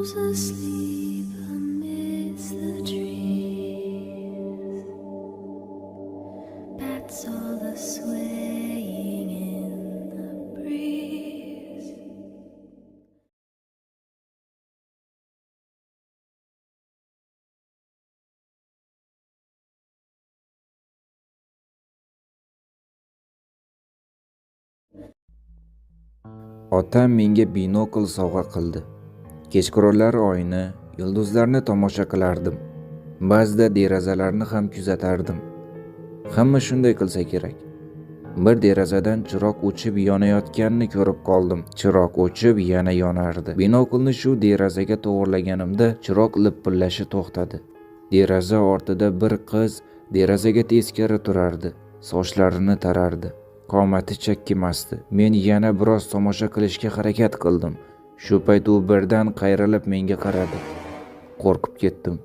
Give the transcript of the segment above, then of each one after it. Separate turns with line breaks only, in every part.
Owls asleep amidst the trees. Bats all the swaying in the breeze.
Otam menga binokl sovg'a qildi. Kechqurunlari oyni, yulduzlarni tomosha qilardim. Ba'zida derazalarni ham kuzatardim. Hamma shunday qilsa kerak. Bir derazadan chiroq o'chib yonayotganini ko'rib qoldim. Chiroq o'chib yana yonardi. Binoklni shu derazaga to'g'rilaganimda chiroq lipillashi to'xtadi. Deraza ortida bir qiz derazaga teskari turardi, sochlarini tarardi. Qomati chakkimasdi. Men yana biroz tomosha qilishga harakat qildim. Shu payt u birdan qayrilib menga qaradi. Qo'rqib ketdim.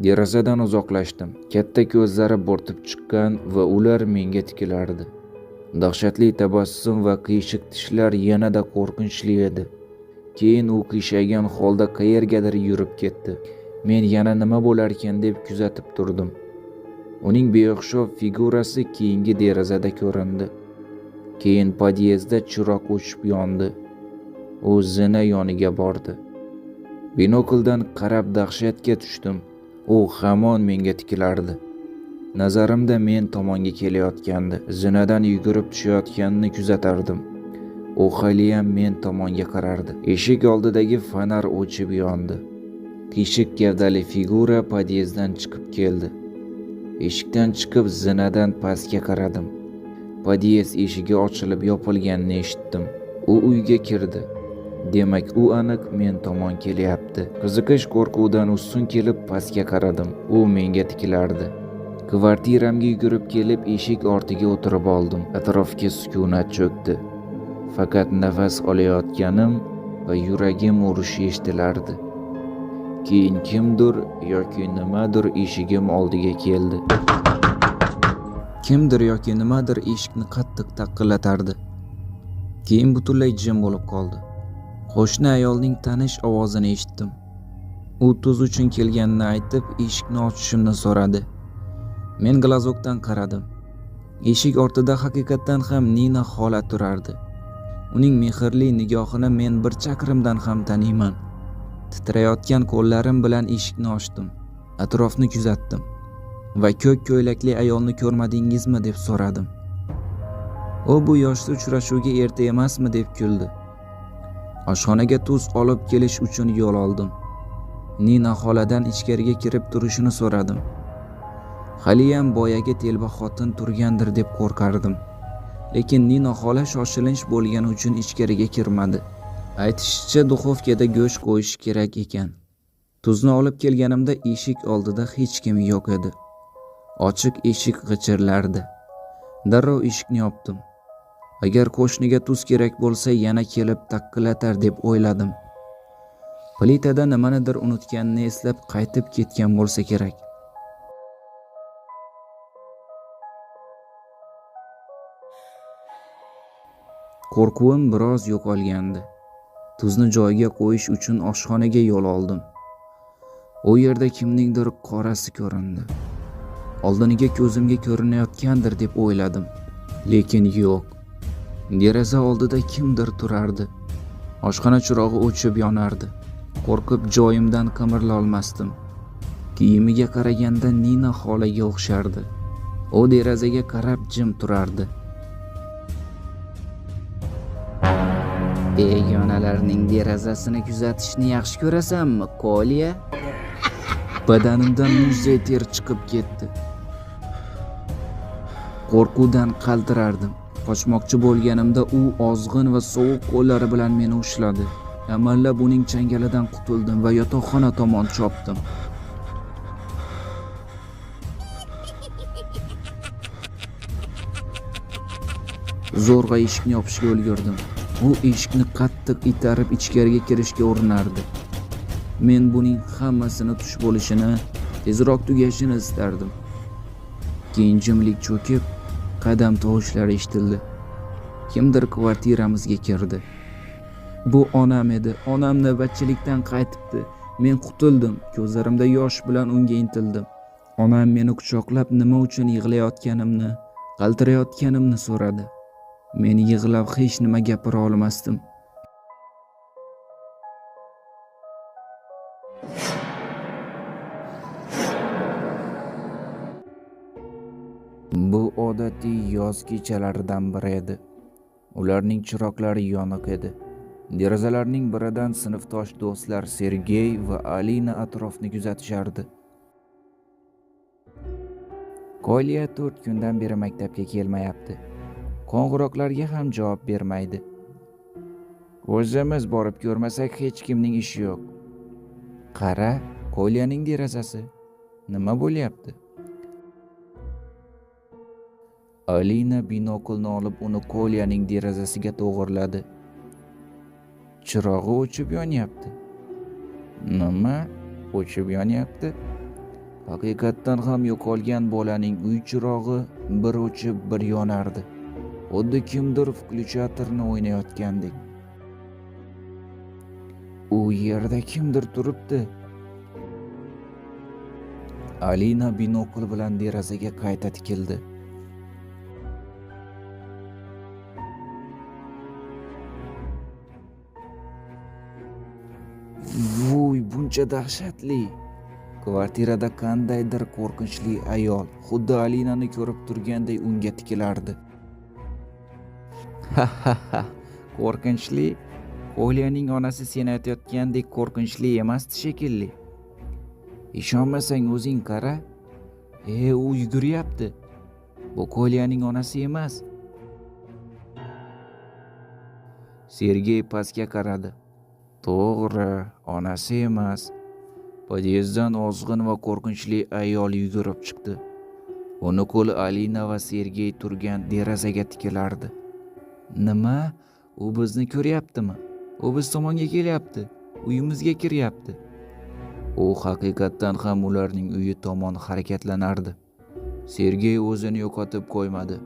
Derazadan uzoqlashdim. Katta ko'zlari bo'rtib chiqqan va ular menga tikilardi. Dahshatli tabassum va qiyshiq tishlar yanada qo'rqinchli edi. Keyin u qiyshaygan holda qayergadir yurib ketdi. Men yana nima bo'larkan deb kuzatib turdim. Uning beo'xshov figurasi keyingi derazada ko'rindi. Keyin podyezdda chiroq o'chib yondi. U zina yoniga bordi. Binokldan qarab dahshatga tushdim. U hamon menga tikilardi. Nazarimda men tomonga kelayotgandi. Zinadan yugurib tushayotganini kuzatardim. U haliyam men tomonga qarardi. Eshik oldidagi fonar o'chib yondi. Qiyshiq gavdali figura podyezddan chiqib keldi. Eshikdan chiqib zinadan pastga qaradim. Podyezd eshigi ochilib yopilganini eshitdim. U uyga kirdi. Demak, u aniq men tomon kelyapti. Qiziqish qo'rquvdan ustun kelib pastga qaradim. U menga tikilardi. Kvartiramga yugurib kelib eshik ortiga o'tirib oldim. Atrofga sukunat cho'kdi. Faqat nafas olayotganim va yuragim urishi eshitilardi. Keyin kimdir yoki nimadir eshigim oldiga keldi. Kimdir yoki nimadir eshikni qattiq taqillatardi. Keyin butunlay jim bo'lib qoldi. Qo'shni ayolning tanish ovozini eshitdim. U tuz uchun kelganini aytib, eshikni ochishimni so'radi. Men glazokdan qaradim. Eshik ortida haqiqatdan ham Nina xola turardi. Uning mehrli nigohini men bir chaqirimdan ham taniyman. Titrayotgan qo'llarim bilan eshikni ochdim. Atrofni kuzatdim va ko'k ko'ylakli ayolni ko'rmadingizmi deb so'radim. U bu yoshda uchrashuvga erta emasmi deb kuldi. Oshxonaga tuz olib kelish uchun yo'l oldim. Nina xoladan ichkariga kirib turishini so'radim. Haliyam boyagi telba xotin turgandir deb qo'rqardim. Lekin Nina xola shoshilinch bo'lgani uchun ichkariga kirmadi. Aytishicha, duxovkada go'sht qo'yish kerak ekan. Tuzni olib kelganimda eshik oldida hech kim yo'q edi. Ochiq eshik g'ichirlardi. Darrov eshikni yopdim. Agar qo'shniga tuz kerak bo'lsa, yana kelib taqillatar deb o'yladim. Plitada nimanidir unutganini eslab qaytib ketgan bo'lsa kerak. Qo'rquvim biroz yo'qolgandi. Tuzni joyiga qo'yish uchun oshxonaga yo'l oldim. U yerda kimningdir qorasi ko'rindi. Oldiniga ko'zimga ko'rinayotgandir deb o'yladim. Lekin yo'q. Deraza oldida kimdir turardi. Oshxona chirog'i o'chib yonardi. Qo'rqib joyimdan qimirlolmasdim. Kiyimiga qaraganda Nina xolaga o'xshardi. U derazaga qarab jim turardi. Begonalarning derazasini kuzatishni yaxshi ko'rasanmi, Kolya? Badanimdan muzday ter chiqib ketdi. Qo'rquvdan qaltirardim. Qochmoqchi bo'lganimda u ozg'in va sovuq qo'llari bilan meni ushladi. Amallab uning changalidan qutuldim va yotoqxona tomon chopdim. Zo'rg'a eshikni yopishga ulgurdim. U eshikni qattiq itarib ichkariga kirishga urinardi. Men buning hammasini tush bo'lishini, tezroq tugashini istardim. Keyin jimlik cho'kib, qadam tovushlari eshitildi. Kimdir kvartiramizga kirdi.
Bu onam edi. Onam navbatchilikdan qaytibdi. Men qutuldim. Ko'zlarimda yosh bilan unga intildim. Onam meni quchoqlab nima uchun yig'layotganimni, qaltirayotganimni so'radi. Men yig'lab hech nima gapira olmasdim.
Bu odatiy yoz kechalaridan biri edi. Ularning chiroqlari yoniq edi. Derazalarning biridan sinfdosh do'stlar Sergey va Alina atrofni kuzatishardi. Kolya 4 kundan beri maktabga kelmayapti. Qo'ng'iroqlarga ham javob bermaydi. O'zimiz borib ko'rmasak hech kimning ishi yo'q. Qara, Kolyaning derazasi. Nima bo'lyapti? Alina binoklni olib uni Kolyaning derazasiga to'g'irladi. Chirog'i o'chib yonyapti. Nima? O'chib yonyapti? Haqiqatdan ham yo'qolgan bolaning uy chirog'i bir o'chib bir yonardi. Xuddi kimdir vklyuchatorni o'ynayotgandek. U yerda kimdir turibdi. Alina binokl bilan derazaga qayta tikildi. Vuy, buncha dahshatli. Kvartirada qandaydir qo'rqinchli ayol xuddi Alinani ko'rib turganday unga tikilardi. Ha ha ha, qo'rqinchli. Kolyaning onasi sen aytayotgandek qo'rqinchli emasdi shekilli. Ishonmasang o'zing qara. U yuguryapti. Bu Kolyaning onasi emas. Sergey pastga qaradi. To'g'ri, onasi emas. Podyezddan ozg'in va qo'rqinchli ayol yugurib chiqdi. Uni qo'li Alina va Sergey turgan derazaga tikilardi. Nima? U bizni ko'ryaptimi? U biz tomonga kelyapti. Uyimizga kiryapti. U haqiqatdan ham ularning uyi tomon harakatlanardi. Sergey o'zini yo'qotib qo'ymadi.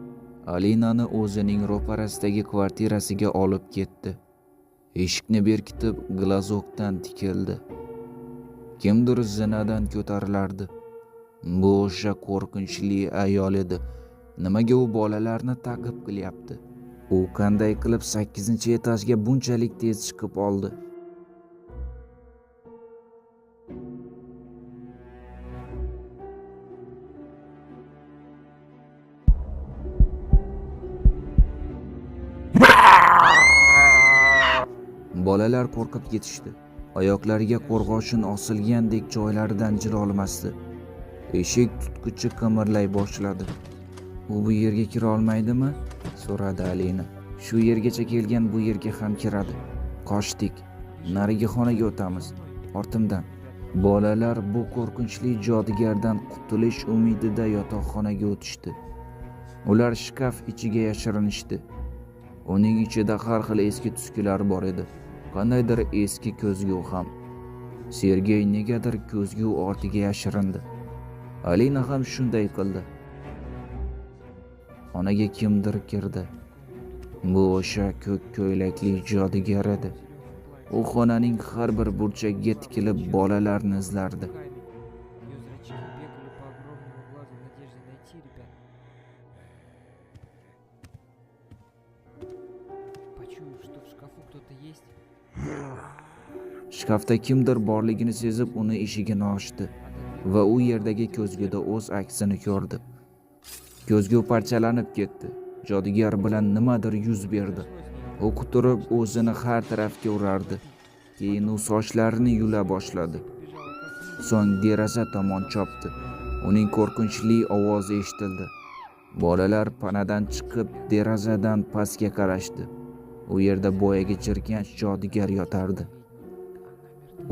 Alinani o'zining ro'parasidagi kvartirasiga olib ketdi. Eshikni berkitib, glazokdan tikildi. Kimdir zinadan ko'tarilardi. Bu o'sha qo'rqinchli ayol edi. Nimaga u bolalarni ta'qib qilyapti? U qanday qilib 8-etajga bunchalik tez chiqib oldi? Bolalar qo'rqib ketishdi. Oyoqlariga qo'rg'oshin osilgandek joylaridan jila olmasdi. Eshik tutqichi qimirlay boshladi. U bu yerga kira olmaydimi? So'radi Alina. Shu yergacha kelgan bu yerga ham kiradi. Qochdik. Narigi xonaga o'tamiz. Ortimdan. Bolalar bu qo'rqinchli jodugardan qutulish umidida yotoqxonaga o'tishdi. Ular shkaf ichiga yashirinishdi. Uning ichida har xil eski tuskilar bor edi. Qandaydir eski ko'zgu ham. Sergey negadir ko'zgu ortiga yashirindi. Alina ham shunday qildi. Xonaga kimdir kirdi. Bu o'sha ko'k ko'ylakli jodugar edi. U xonaning har bir burchagiga tikilib bolalarni izlardi. Shkafda kimdir borligini sezib, uni eshigini ochdi va u yerdagi ko'zguda o'z aksini ko'rdi. Ko'zgu parchalanib ketdi. Jodugar bilan nimadir yuz berdi. U quturib o'zini har tarafga urardi. Keyin u sochlarini yula boshladi. So'ng deraza tomon chopdi. Uning qo'rqinchli ovozi eshitildi. Bolalar panadan chiqib derazadan pastga qarashdi. U yerda boyagi jirkanch jodugar yotardi.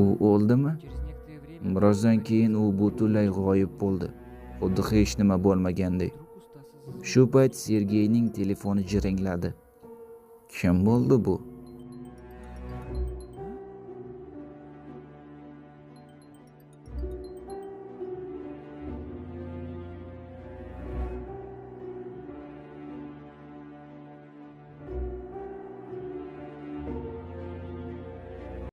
U o'ldimi? Birozdan keyin u butunlay g'oyib bo'ldi. Xuddi hech nima bo'lmagandek. Shu payt Sergeyning telefoni jiringladi. Kim bo'ldi bu?